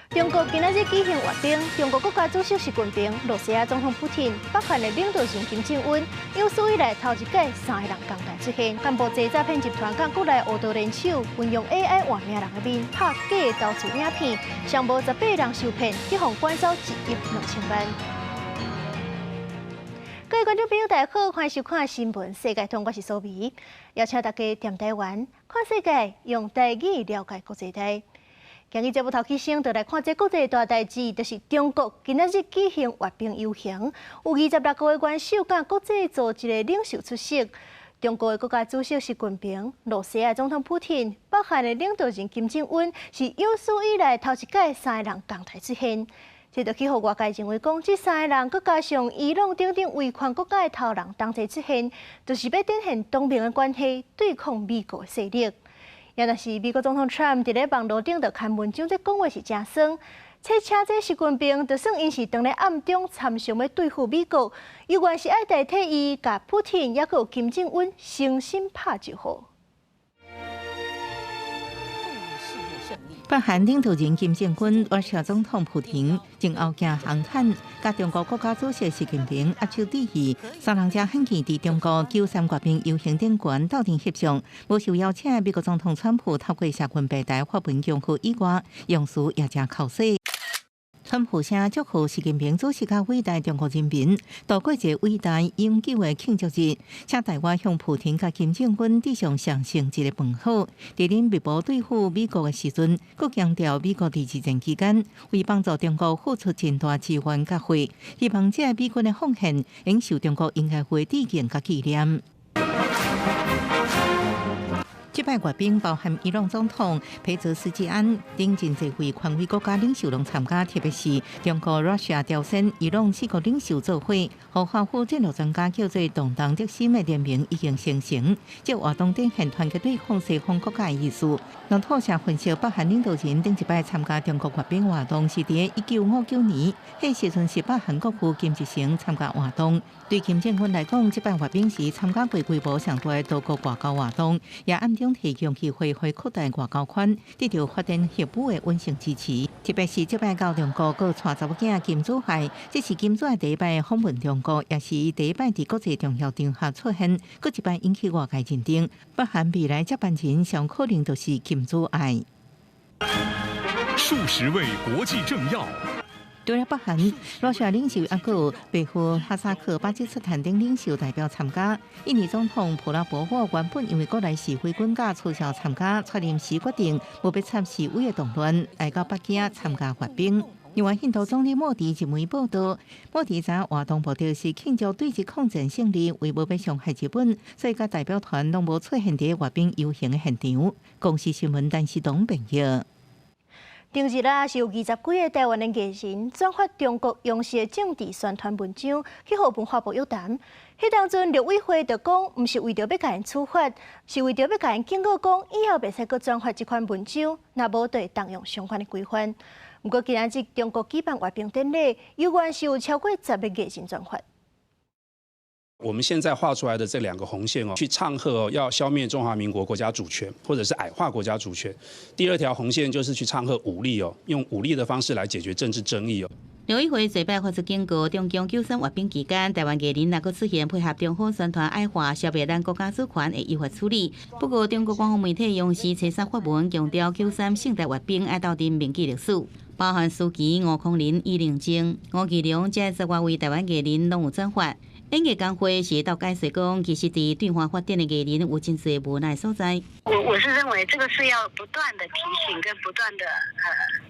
中國今仔日舉行閱兵，中國國家主席習近平、羅西亞總統普廷、北韓的領導人金正恩，有史以來頭一擺三個人仝台出現。柬埔寨詐騙集團佮國內烏道聯手，運用 AI 換名人的面拍假的投資影片，上無18人受騙，去予管走1億2千萬。各位觀眾朋友，大家好，歡迎收看新聞世界通，我是蘇美，邀請大家踮台灣看世界，用台語了解國際大。今日節目頭起先，就來看這國際大代誌，就是中國今仔日舉行閱兵遊行，有26個元首佮國際組織的領袖出席。中國的國家主席習近平、羅西亞總統普廷、北韓的領導人金正恩，是有史以來頭一擺三个人仝台出現。這就去予外界認為講，這三个人閣加上伊朗等等威權國家的頭人同齊出現，就是欲展現同盟的關係，對抗美國的勢力。也若是美國總統川普佇咧網路頂就刊文章，這講話是誠酸，且請這習近平就算𪜶是當咧暗中參詳欲對付美國，猶原是愛代替伊，共普廷抑閣有金正恩誠心拍招呼。北韓領導人金正恩、俄羅斯總統普廷前後駕紅毯，佮中國國家主席習近平握手致意，三人才罕見佇中國九三閱兵遊行頂懸鬥陣翕相。無受邀請的美國總統川普透過社群平台發文恭賀以外，用詞也誠口細。川普聲祝賀習近平主席佮偉大中國人民度過一个偉大永久的慶祝日，請代我向普廷佮金正恩致上上誠摯的問好。佇恁密謀對付美國的時陣，閣強調美國佇二戰期間為幫助中國付出真大資源佮血，希望這个美軍的奉獻應受中國應該會致敬佮紀念。這擺閱兵包含伊朗總統佩澤斯基安等真濟位權威國家領袖攏參加，特別是中國、Russia、朝鮮、伊朗四國領袖做伙，予華府戰略專家叫做動盪的心的聯盟已經形成。這活動展現團結對抗西方國家的意思。路透社分析，北韓領導人頂一擺參加中國閱兵活動是佇1959年，彼時陣是北韓國父金日成參加活動。對金正恩來講，這擺閱兵是參加過規模上大的多國外交活動，也暗中提供機會予擴大外交圈，得著發展核武的穩性支持。特別是這擺到中國，閣帶查某囝金主愛，這是金主愛第一擺訪問中國，也是伊第一擺佇國際重要場合出現，閣一擺引起外界認定，北韓未來接班人上可能就是金主愛。數十位國際政要。除了北韓，羅西亞領袖抑閣有白俄、哈薩克、巴基斯坦等領袖代表參加。印尼總統普拉博沃原本因為國內示威滾架取消參加，卻臨時決定無欲插示威的動亂，來到北京參加閱兵。另外，印度總理莫迪一媒報道，莫迪知影活動目的是慶祝對日抗戰勝利，為無欲傷害日本，所以佮代表團攏無出現佇閱兵遊行的現場。公視新聞陳世東編譯。頂日啊，是有20幾个台灣的藝人轉發中國央視的政治宣傳文章，去予文化部約談。彼當陣陸委會就講，毋是為著欲共𪜶處罰，是為著欲共𪜶警告講，以後袂使閣轉發這款文章，若無就會動用相關的規範。毋過今仔日中國舉辦閱兵典禮，猶原是有超過10個藝人轉發。我們現在畫出來的這兩個紅線哦，去唱和哦，要消滅中華民國國家主權，或者是矮化國家主權。第二條紅線就是去唱和武力哦，用武力的方式來解決政治爭議哦。陸委會這擺發出警告，中共九三閱兵期間，台灣藝人若閣出現配合中方宣傳矮化、消滅咱國家主權，會依法處理。不過，中國官方媒體央視初三發文強調，九三盛大閱兵愛鬥陣銘記歷史，包含舒淇、吳康仁、易玲靜、吳奇隆這10外位台灣藝人攏有轉發。演藝工會是鬥解釋講，其實佇對岸發展的藝人有真濟無奈所在。我是認為這個是要不斷的提醒跟不斷的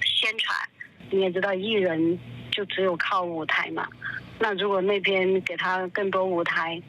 宣傳。你也知道，藝人就只有靠舞台嘛。那如果那邊給他更多舞台，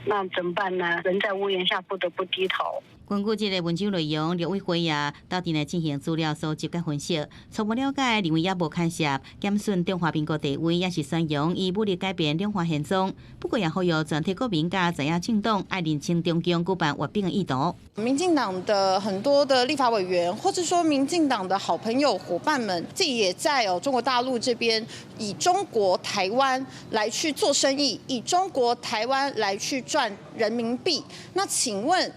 那怎麼辦呢？人在屋檐下不得不低頭。根據這个文章內容，陸委會也鬥陣來進行資料蒐集佮分析，初步了解認為也無牽涉減損中華民國地位，抑是宣揚以武力改變兩岸現狀。不過也呼籲全體國民佮在野政黨愛認清中共舉辦閱兵的意圖。民進黨的很多的立法委員，或者說民進黨的好朋友夥伴們，自己也在哦中國大陸這邊以中國台灣來去做生意，以中國台灣來去賺人民幣。那請問，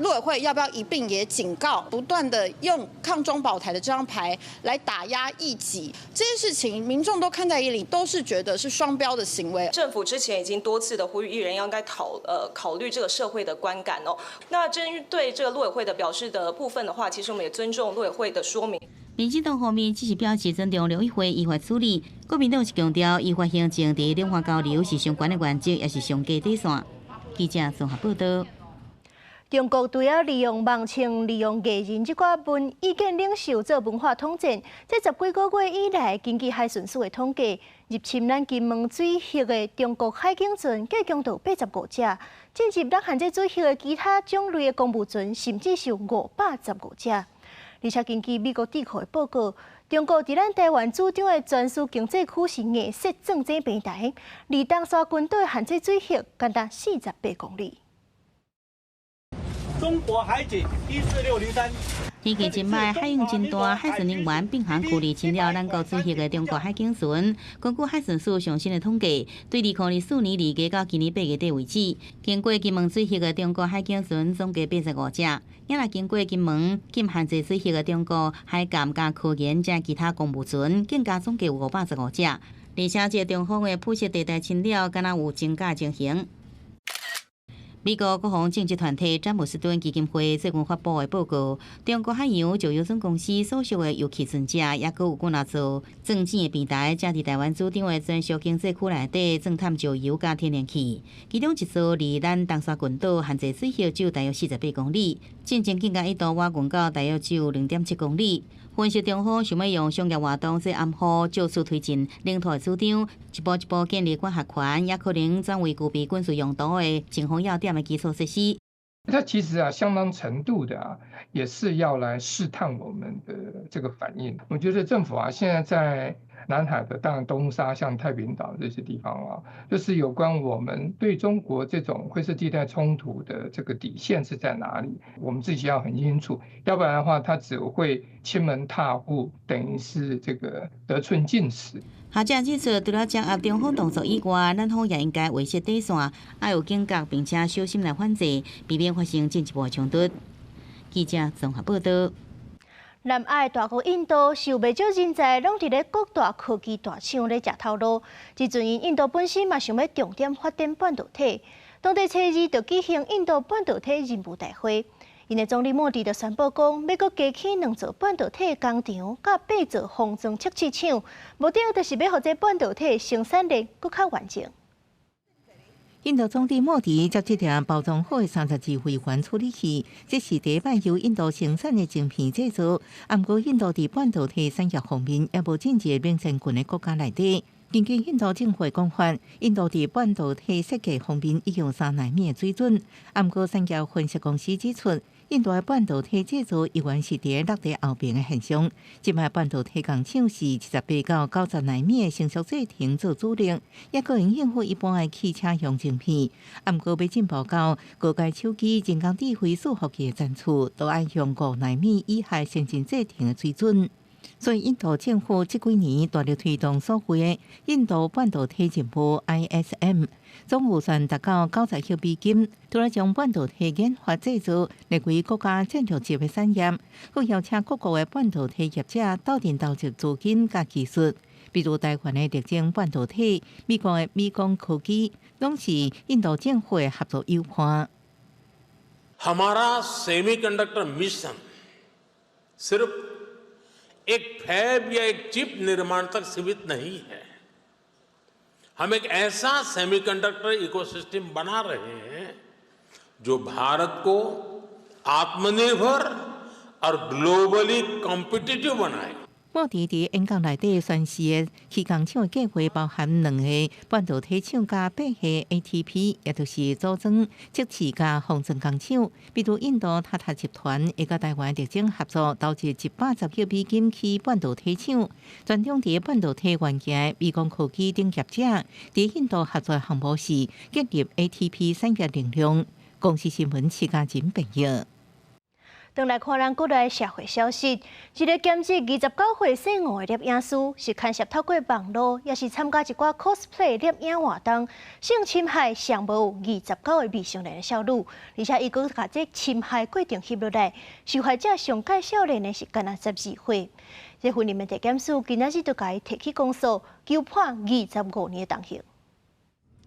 陸委會要不要一併也警告，不斷的用抗中保台的這張牌來打壓異己？這件事情民眾都看在眼裡，都是覺得是雙標的行為。政府之前已經多次的呼籲藝人應該考慮這個社會的觀感哦。那針對這個陸委會的表示的部分的話，其實我們也尊重陸委會的說明。民進黨方面只是表示尊重陸委會依法處理，國民黨是強調依法行政佇兩岸交流是上懸的原則，也是上低底線。記者綜合報道。中國除了利用網唱、利用藝人這寡文意見領袖做文化統戰，這十幾個月以來，根據海巡署的統計，入侵咱金門水域的中國海警船計共有85隻，進入咱限制水域的其他種類的公務船，甚至是有515隻。而且根據美國智庫的報告，中國佇咱台灣主張的專屬經濟區是硬設鑽這平台，離東沙群島的限制水域敢若48公里。中國海警14603。天氣真䆀，海湧真大，海巡人員並行驅離侵擾咱國水域的中國海警船。根據海巡署上新的統計，對2024年2月到今年8月底為止，經過金門水域的中國海警船總計85隻。也若經過金門禁限制水域的中國海監佮科研這其他公務船，更加總計有515隻。而且這個中方的灰色地帶侵擾，敢若有增加情形。美國國防政治團體詹姆斯頓基金會最近發布的報告，中國海洋石油總公司所屬的油氣船隻，抑閣有幾若座鑽井的平台，正佇台灣主張的專屬經濟區內底鑽探石油佮天然氣。其中一座離咱東沙群島限制水域只有大約48公里，進前更加一度挖遠到大約只有2.7公里。分析中方想欲用商業活動做掩護，藉此推進領土的主張，一步一步建立管轄權，也可能轉為具備軍事用途的前方要點的基礎設施。它其實啊，相當程度的啊，也是要來試探我們的這個反應。我覺得政府啊，現在在南海的，當然東沙、像太平島這些地方啊，就是有關我們對中國這種灰色地帶衝突的這個底線是在哪裡，我們自己要很清楚，要不然的話，他只會侵門踏戶，等於是這個得寸進尺。學者指出，除了掌握中方動作以外，咱方也應該維持底線，愛有警覺，並且小心來反制，避免發生進一步的衝突。記者綜合報道。南亞大國印度是有袂少人才，攏佇咧各大科技大廠咧食頭路。這陣𪜶印度本身嘛想欲重點發展半導體，當地初二就舉行印度半導體人物大會。𪜶的總理莫迪就宣布講，欲閣加起兩座半導體工廠，佮八座封裝測試廠，目的就是欲予這半導體生產鏈閣較完整。印度總理莫迪接這台包裝好的32位元處理器，這是第一擺由印度生產的晶片製造。毋過，印度佇半導體產業方面猶無進入領先群的國家內底。根據印度政府的講法，印度佇半導體設計方面已經有3納米的水準。毋過，產業分析公司指出，印度的半導體製造依然是佇落佇後爿的現象。這擺半導體工廠是28到90納米的成熟製程做主力，猶閣會應付一般的汽車用晶片。毋過，欲進步到高階手機、人工智慧伺服器的層次，都愛用5納米以下先進製程的水準。所以，印度政府這幾年大力推動所謂的印度半導體任務（ISM），總預算達到90億美金，除了將半導體研發製造列為國家戰略級的產業，閣邀請各國的半導體業者鬥陣投入資金佮技術，比如台灣的力晶半導體、美國的美光科技，攏是印度政府的合作夥伴。 हमारा semiconductor mission सिर्फ एक फैब या एक चिप निर्माण तक सीमित नहीं है। हम एक ऐसा सेमीकंडक्टर इकोसिस्टम बना रहे हैं जो भारत को आत्मनिर्भर और ग्लोबली कॉम्पिटिटिव बनाए。莫迪佇演講內底宣示的起工廠的計劃，包含兩個半導體廠佮八個 ATP，也就是組裝測試佮封裝工廠。比如印度塔塔集團會佮台灣力晶合作，投資110億美金起半導體廠。專長佇半導體元件的美光科技等業者，佇印度合作項目是建立 ATP 產業能量。公視新聞，徐家仁編譯。轉來看咱國內社會消息，一个兼職29歲姓吳的攝影師，是牽涉透過網路，也是參加一寡 cosplay 攝影活動，性侵害上無有29个未成年的少女，而且伊閣共這侵害過程翕落來，受害者上蓋少年的是干焦12歲。這雲林的地檢署今仔日就共伊提起公訴，求判25年的重刑。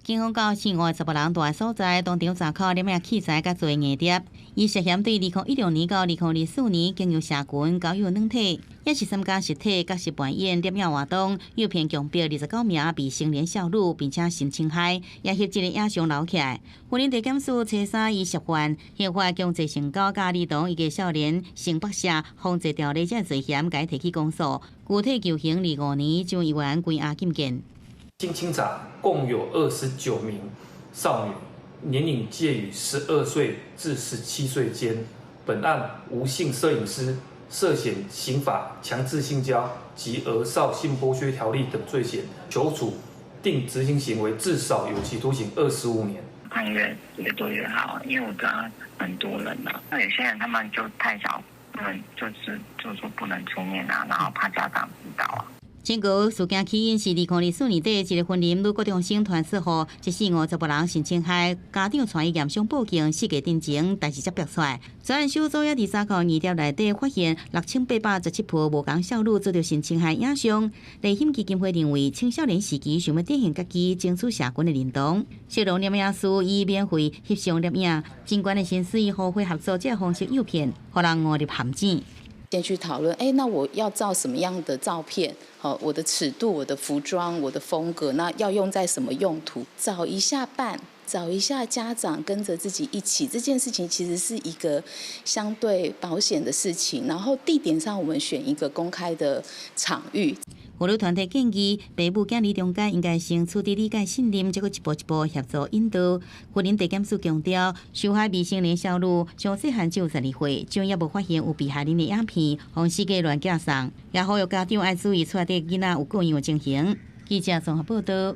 警方到姓吳的查埔人蹛的所在，當場查扣攝影器材佮做硬碟。伊涉嫌對2016年到2024年經由社群交友軟體，也是參加實體角色扮演攝影活動，誘騙強迫29名未成年少女，並且性侵害，也翕這个影像留起來。雲林地檢署初三伊涉犯刑法強制性交佮兒童以及少年性剝削防治條例這罪嫌，共伊提起公訴，具體求刑25年，將依原關押禁見。經清查，共有29名少女，年齡介於12歲至17歲間。本案吳姓攝影師涉嫌刑法強制性交及兒少性剝削條例等罪嫌，求處定執行刑為至少有期徒刑25年。判越越多越好，因為我知道很多人了，那有些人他們就太小，他們就是就說不能出面啊，然後怕家長知道啊。這個事件起因是2024年底，一个雲林女高中生傳說予一四五查埔人性侵害，家長帶伊驗傷報警，四月頂前代誌才爆出來。專案小組也佇查扣硬碟內底發現6817部無仝少女遭著性侵害影像。立馨基金會認為，青少年時期想欲展現家己，爭取社群的認同。小龍攝影師以免費翕相攝影，真懸的薪水互惠合作這个方式誘騙，予人誤入陷阱。先去討論，哎，那我要照什麼樣的照片？好，我的尺度、我的服裝、我的風格，那要用在什麼用途？找一下伴，找一下家長，跟着自己一起，這件事情其實是一個相對保險的事情。然後地點上，我們選一個公開的場域。婦女團體建議，爸母囝兒中間應該先取得理解信任，再閣一步一步協助引導。雲林地檢署強調，受害未成年少女上細漢只有12歲，將猶無發現有被害人的影片，予四界亂寄送，也呼籲家長愛注意厝內底囡仔有過樣的情形。記者綜合報道。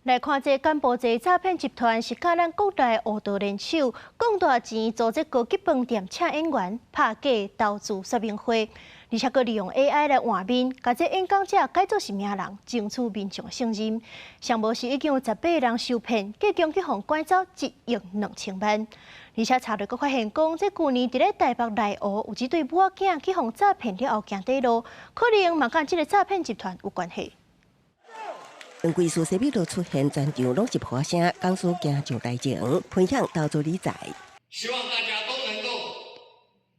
來看這柬埔寨詐騙集團是佮咱國內黑道聯手，講大錢組織高級飯店請演員拍假投資說明會，而且閣利用 AI 來換面，共這演講者改做是名人，爭取民眾信任。上無是已經有18人受騙，計共去予拐走1億2千萬。而且查落閣發現講，這舊年佇咧台北內湖有一對母仔囝去予詐騙了後行短路，可能嘛佮這个詐騙集團有關係。貴事西米露出現，全場攏是破聲，講師行上台前，分享投資理財。希望大家都能夠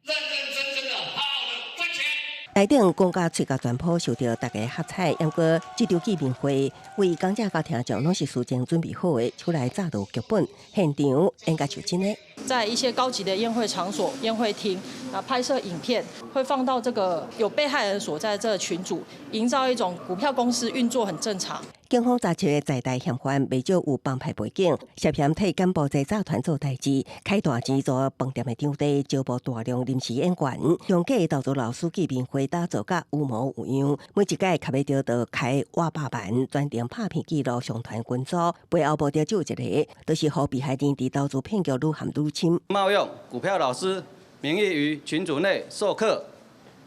認認真真的好好的賺錢。台頂講甲喙甲全鋪，受著大家喝彩。毋過，這場見面會為講者佮聽眾攏是事前準備好的，出來早就有劇本，現場演甲像真的。在一些高級的宴會場所、宴會廳啊，拍攝影片，會放到這個有被害人所在這個群組，營造一種股票公司運作很正常。警方查緝的在台嫌犯，袂少有幫派背景，涉嫌替柬埔寨詐團做代誌，開大錢租飯店的場地，招募大量臨時演員，用假投資老師見面會打造甲有模有樣，每一屆合約著就開倚百萬，專程拍片記錄上傳群組，背後目的只有一个，就是予被害人佇投資騙局愈陷愈深。冒用股票老師名義於群組內授課，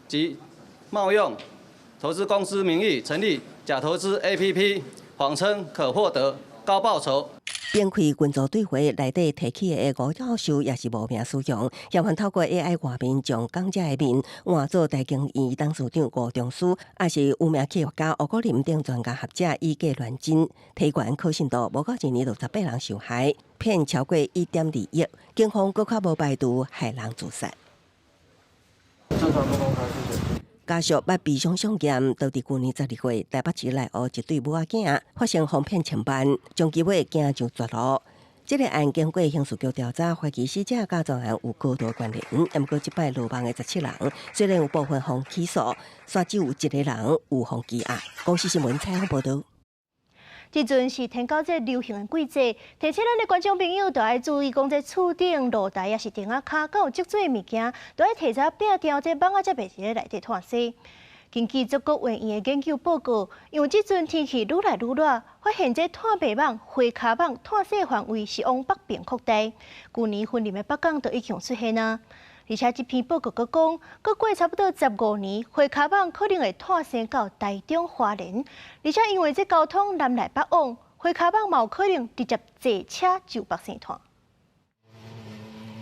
及冒用投資公司名義成立假投資 APP，謊稱可獲得高報酬。展開群組對話內底提起的吳教授也是無名使用，嫌犯透過 AI 換面，將講者的面換做台經院董事長吳中書，抑是有名企業家吳國林等專家學者以假亂真，提懸可信度無夠一年就18人受害，騙超過1.2億，警方閣較無排除害人自殺。家屬捌悲傷相驗，就佇舊年12月，台北市內湖一對母仔囝發生予騙千萬，將其尾行上絕路。這个案經過刑事局調查，懷疑死者佮專案有高度關聯。毋過這擺落網的17人，雖然有部分予起訴，煞只有一个人有予羈押。公視新聞採訪報導。這陣是天狗節流行的季節，提醒咱的觀眾朋友，著愛注意講這厝頂、露台抑是亭仔跤，敢有積水的物件，著愛提早摒掉，這蠓仔才袂佇咧內底拖屎。根據祖國衛院的研究報告，因為這陣天氣愈來愈熱，發現這炭白蠓、花跤蠓拖屎範圍是往北邊擴大。舊年雲林的北港就已經出現啊。而且這篇報告閣講，閣過差不多15年，血跤蠓可能會湠生到台中花蓮。而且因為這交通南來北往，血跤蠓嘛有可能直接坐車就北生湠。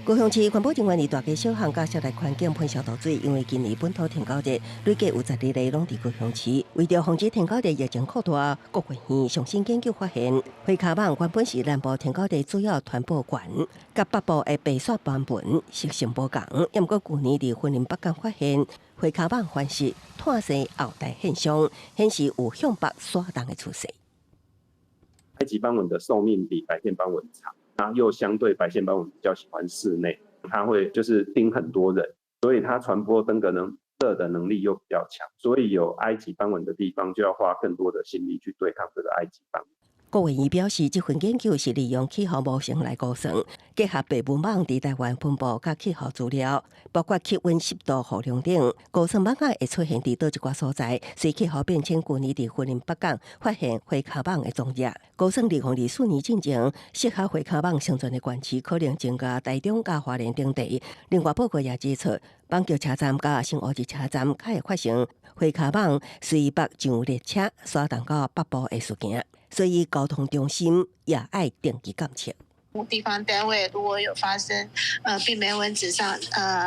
高雄市環保人員佇大街小巷佮室內環境噴消毒水，因為今年本土天狗熱累計有12例攏佇高雄市。為著防止天狗熱疫情擴大，國衛院上新研究發現，血跤蠓原本是南部天狗熱主要傳播源，佮北部的白線斑蚊習性無仝。毋過舊年佇雲林北港發現血跤蠓繁殖湠生後代現象，顯示有向北徙動的趨勢。埃及斑蚊的壽命比白線斑蚊長。它又相對白線斑蚊比較喜歡室內，它會就是叮很多人，所以它傳播登革熱的能力又比較強，所以有埃及斑蚊的地方就要花更多的心力去對抗這個埃及斑蚊。國衛院表示，這份研究是利用氣候模型來估算，結合白蚊蠓佇台灣分布佮氣候資料，包括氣溫、濕度、雨量等，估算蠓仔會出現佇佗一寡所在。隨氣候變遷，舊年佇雲林北港發現血跤蠓的蹤跡，估算2024年進前，適合血跤蠓生存的縣市可能增加台中佮花蓮等地。另外報告也指出，板橋車站佮新烏日車站較會發生血跤蠓隨北上列車徙動到北部的事件。所以交通中心也愛定期監測。地方單位如果有發生病媒蚊子上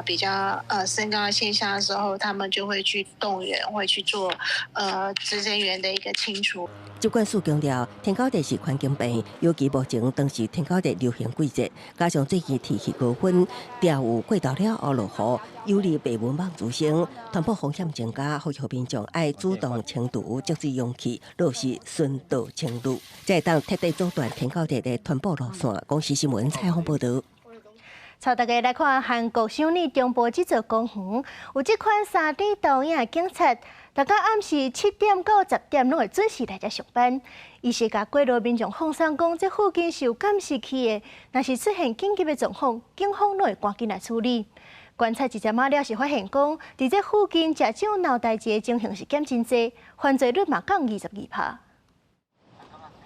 比較升高的現象的時候，他們就會去動員，會去做孳生源的一個清除。疾管署強調，天狗熱是環境病，尤其目前當是天狗熱流行季節，加上最近天氣高溫，定有過晝了後落雨，有利白蚊蠓滋生，傳播風險增加，呼籲民眾愛主動清除積水容器，落實巡道清理，才會當徹底阻斷天狗熱的傳播路線。公視新聞採訪報導。帶大家來看韓國首爾中部這座公園，有這款3D 投影的警察，逐工暗時7點到10點攏會準時來遮上班。伊是共過路民眾放鬆講，這附近是有監視器的，若是出現緊急的狀況，警方攏會趕緊來處理。觀察一陣仔了，是發現講，佇這附近食酒鬧代誌的情形是減真濟，犯罪率嘛降22%。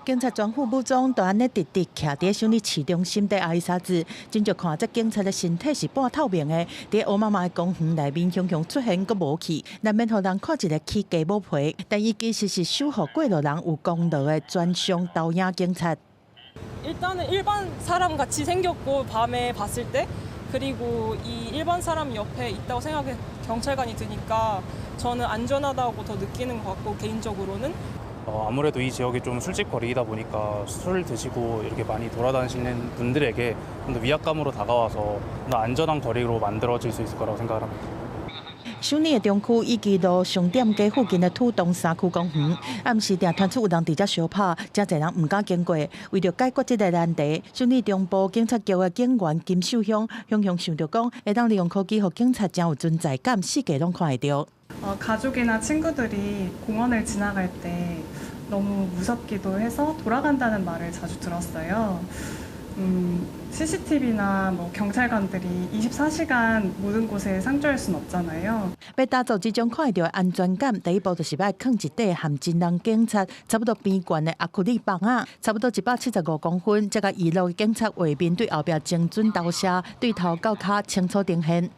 警察全副武裝，就按呢直直徛佇首爾市中心佇阿伊沙子，真少看這警察的身體是半透明的，佇烏麻麻的公園內面雄雄出現閣無去，難免予人看一個起雞母皮。但伊其實是守護過路人有功勞的專屬投影警察。 일단은일반사람같이생겼고밤에봤을때그리고이일반사람옆에있다고생각해경찰관이드니까저는안전하다고더느끼는것같고개인적으로는 아무래도 이 지역이 좀 술집 거리이다 보니까 술 드시고 이렇게 많이 돌아다니시는 분들에게 좀 더 위압감으로 다가와서 더 안전한 거리로 만들어질 수 있을 거라고 생각을 합니다. 首爾的中區以及路商店街附近的土洞三區公園，暗時定傳出有人佇遮相拍，真濟人毋敢經過。為著解決這个難題，首爾中部警察局的警員金秀香雄雄想著講，會當利用科技，予警察真有存在感，四界攏看會著。 가족이나친구들이공원을지나갈때너무무섭기도해서돌아간다는말을자주들었어요 CCTV나 뭐 경찰관들이 24시간 모든 곳에 상주할 순 없잖아요。欲打造這種看會著的安全感，第一步就是愛囥一塊和真人警察差不多邊懸的亞克力棒仔，差不多175公分，這個娛樂警察畫面對後壁精準投射，對頭到跤清楚呈現。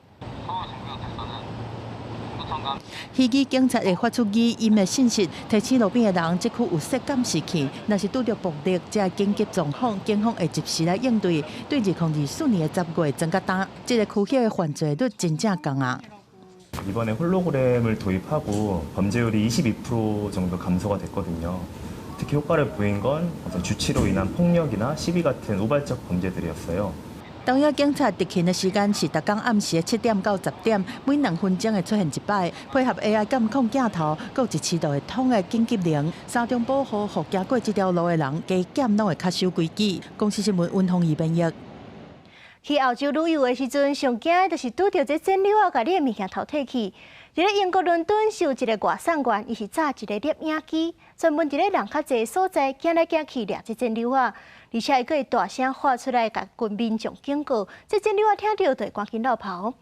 虛擬警察會發出語音的信息，提醒路邊的人，這區有設監視器，若是拄著暴力，這緊急狀況，警方會及時來應對。對2024年的10月增加單，這个區域的犯罪率真正降啊。 이번에 홀로그램을 도입하고 범죄율이 22% 정도 감소가 됐거든요. 특히 효과를 보인 건 주취로 인한 폭력이나 시비 같은 우발적 범죄들이었어요. 投影警察執勤的時間是逐工暗時的7點到10點，每2分鐘會出現一擺，配合 AI 監控鏡頭，閣有一市道會通的緊急鈴，三重保護，予行過這條路的人加減攏會較守規矩。公視新聞溫宏儀編譯。去澳洲旅遊的時陣，上驚的就是拄著這剪搦仔，共你的物件偷提去。佇咧英國倫敦是有一个外送員，伊是紮一个攝影機，專門佇咧人較濟所在行來行去掠這剪搦仔，而且伊閣會大聲喊出來，共民眾警告，這剪搦仔聽著就會趕緊落跑。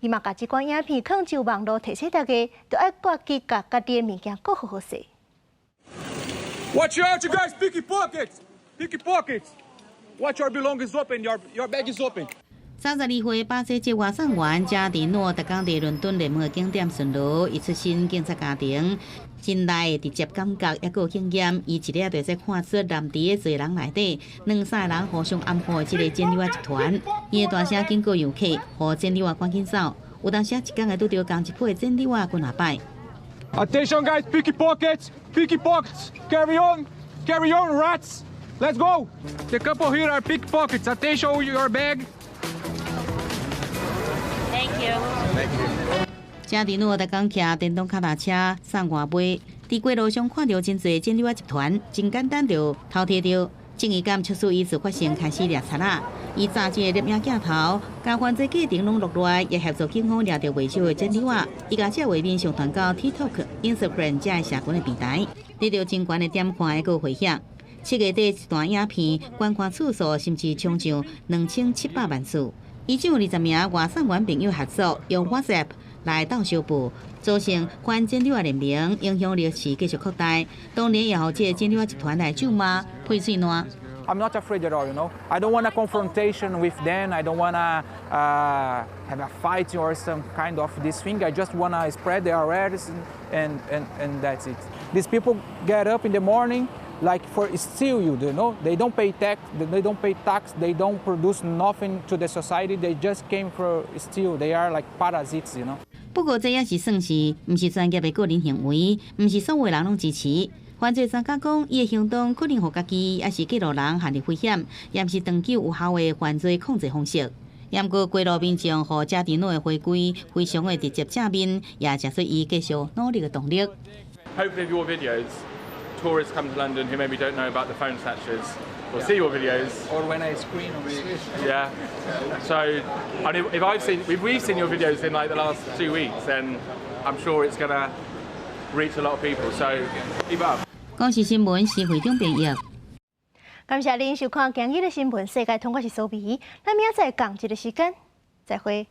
伊嘛共這款影片放上網路，提醒大家，著愛掛記共家己的物件閣好好勢。 Watch out, you guys! Pickpockets! Pickpockets! Watch your belongings open, your bag is open. 32歲巴西籍外送員加迪諾，逐工佇倫敦熱門的景點巡邏。伊出身警察家庭，真來的直接感覺，抑閣有經驗。伊一下就會使看出男佇個濟人內底，兩三個人互相暗號的這個剪妞仔集團。伊會大聲警告遊客，予剪妞仔趕緊走。有當時一工會拄著仝一批剪妞仔幾若擺。 Attention guys, pickpockets, pickpockets, carry on, carry on, rats, let's go. The couple here are pickpockets. Attention your bag. Thank you. Thank you. 加迪諾逐工騎電動跤踏車送外賣，佇街路上看著真濟剪妞仔集團，真簡單就偷提著。正義感促使伊自發性開始掠賊仔。伊揸這個攝影鏡頭，共犯罪過程攏錄落來，也協助警方掠著袂少的剪妞仔。伊共這畫面上傳到 TikTok、Instagram 這个社群的平台，得著真懸的點看閣回響。7月底一段影片觀看次數甚至衝上2700萬次。伊就20名外送員朋友合作，用 WhatsApp 來鬥相報，組成反剪妞仔聯盟，影響力是繼續擴大。當然也予這个剪妞仔集團來咒罵配喙瀾。 I'm not afraid at all. I don't want a confrontation with them. I don't wanna have a fight or some kind of this thing. I just wanna spread the awareness and that's it. These people get up in the morning like for steal you. They don't pay tax, they don't pay tax, they don't produce nothing to the society. They just came for steal. They are like parasites. 不過這也是算是，毋是專業的個人行為，毋是所有人攏支持。犯罪專家講，伊的行動可能予家己，抑是過路人陷入危險，也毋是長久有效的犯罪控制方式。毋過街路民眾予加迪諾的回歸非常的直接正面，也誠做伊繼續努力的動力。 Hopefully, your videos, tourists come to London who maybe don't know about the phone snatchers will see your videos. Or when I scream on the Yeah. So, I mean, if we've seen your videos in like the last 2 weeks, then I'm sure it's gonna reach a lot of people. So, keep up. 公視新聞施會長編譯。感謝恁收看今日的新聞世界通，我是蘇美，咱明仔載仝一个時間，再會。